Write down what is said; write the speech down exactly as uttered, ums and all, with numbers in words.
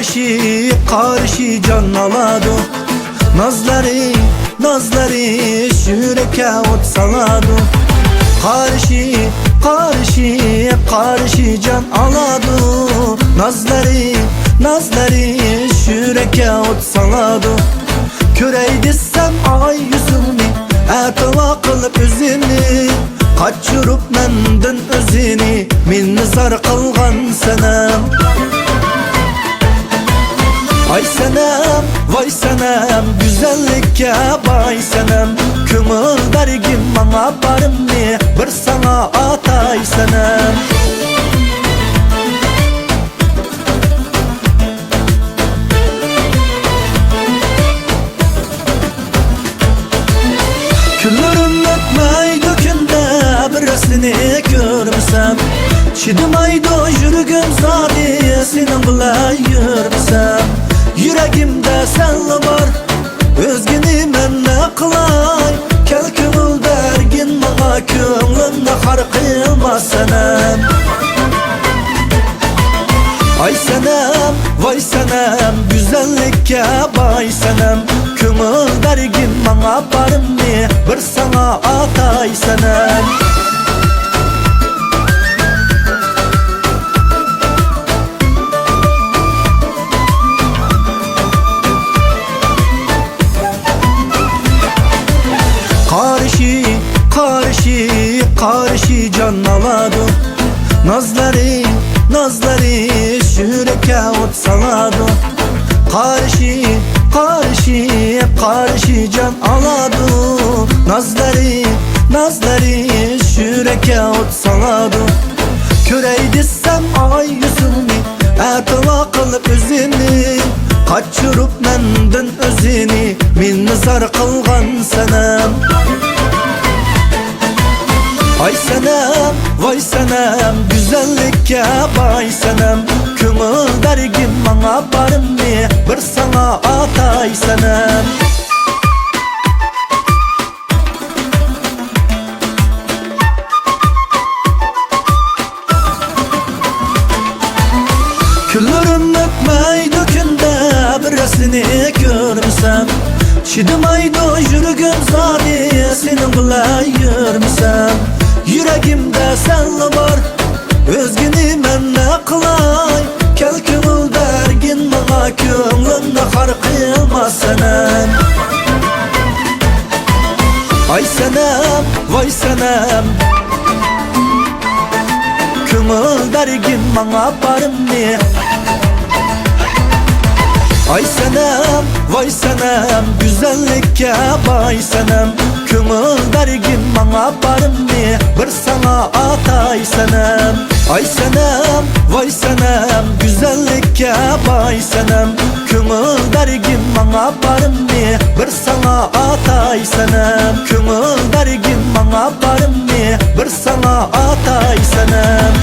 قارشى، قارشى جان ئالىدۇ. نازلىرى، نازلىرى يۈرەككە ئوت سالىدۇ. قارشى، قارشى، قارشى جان ئالىدۇ. نازلىرى، نازلىرى يۈرەككە ئوت سالىدۇ. كۆرەي دېسەم ئاي يۈزۈڭنى، ئەتىۋا قىلىپ ئۆزىنى، قاچۇرۇپ مەندىن ئۆزىنى، مېنى زار قىلغان سەنەم. ئاي سەنەم، ۋاي سەنەم، گۈزەللىككە باي سەنەم، كۆڭۈل بەرگىن ماڭا بارىمنى، بىر ساڭا ئاتاي سەنەم. كۈنلىرىم ئۆتمەيدۇ كۈندە بىر سېنى كۆرمىسەم، چىدىمايدۇ يۈرىكىم زادى سېنىڭ بىلەن يۈرمىسەم. يۈرىكىمدە سەنلا بار، ئۆزگىنى مەن نە قىلاي؟ كەل كۆڭۈل بەرگىن ماڭا، كۆڭلۈمنى خار قىلما سەنەم. ئاي سەنەم، ۋاي سەنەم، گۈزەللىككە باي سەنەم، كۆڭۈل بەرگىن ماڭا بارىمنى، بىر ساڭا ئاتاي سەنەم. قارشى، قارشى، قارشى جان ئالىدۇ. نازلىرى، نازلىرى يۈرەككە ئوت سالىدۇ. قارشى، قارشى، قارشى جان ئالىدۇ. نازلىرى، نازلىرى يۈرەككە ئوت سالىدۇ. كۆرەي دېسەم ئاي يۈزۈڭنى، ئەتىۋا قىلىپ ئۆزىنى، قاچۇرۇپ مەندىن ئۆزىنى، مېنى زار قىلغان سەنەم. ئاي سەنەم، ۋاي سەنەم، گۈزەللىككە باي سەنەم، كۆڭۈل بەرگىن ماڭا بارىمنى، بىر ساڭا ئاتاي سەنەم. كۈنلىرىم ئۆتمەيدۇ كۈندە بىر سېنى كۆرمىسەم، چىدىمايدۇ يۈرىكىم زادى سېنىڭ بىلەن يۈرمىسەم. يۈرىكىمدە سەنلا بار، ئۆزگىنى مەن نە قىلاي؟ كەل كۆڭۈل بەرگىن ماڭا، كۆڭلۈمنى خار قىلما سەنەم. ئاي سەنەم، ۋاي سەنەم، كۆڭۈل بەرگىن ماڭا بارىمنى. ئاي سەنەم، ۋاي سەنەم، گۈزەللىككە باي سەنەم، كۆڭۈل بەرگىن ماڭا بارىمنى، بىر ساڭا ئاتاي سەنەم. ئاي سەنەم، ۋاي سەنەم، گۈزەللىككە باي سەنەم، كۆڭۈل بەرگىن ماڭا بارىمنى، بىر ساڭا ئاتاي سەنەم، كۆڭۈل بەرگىن ماڭا بارىمنى، بىر ساڭا ئاتاي سەنەم.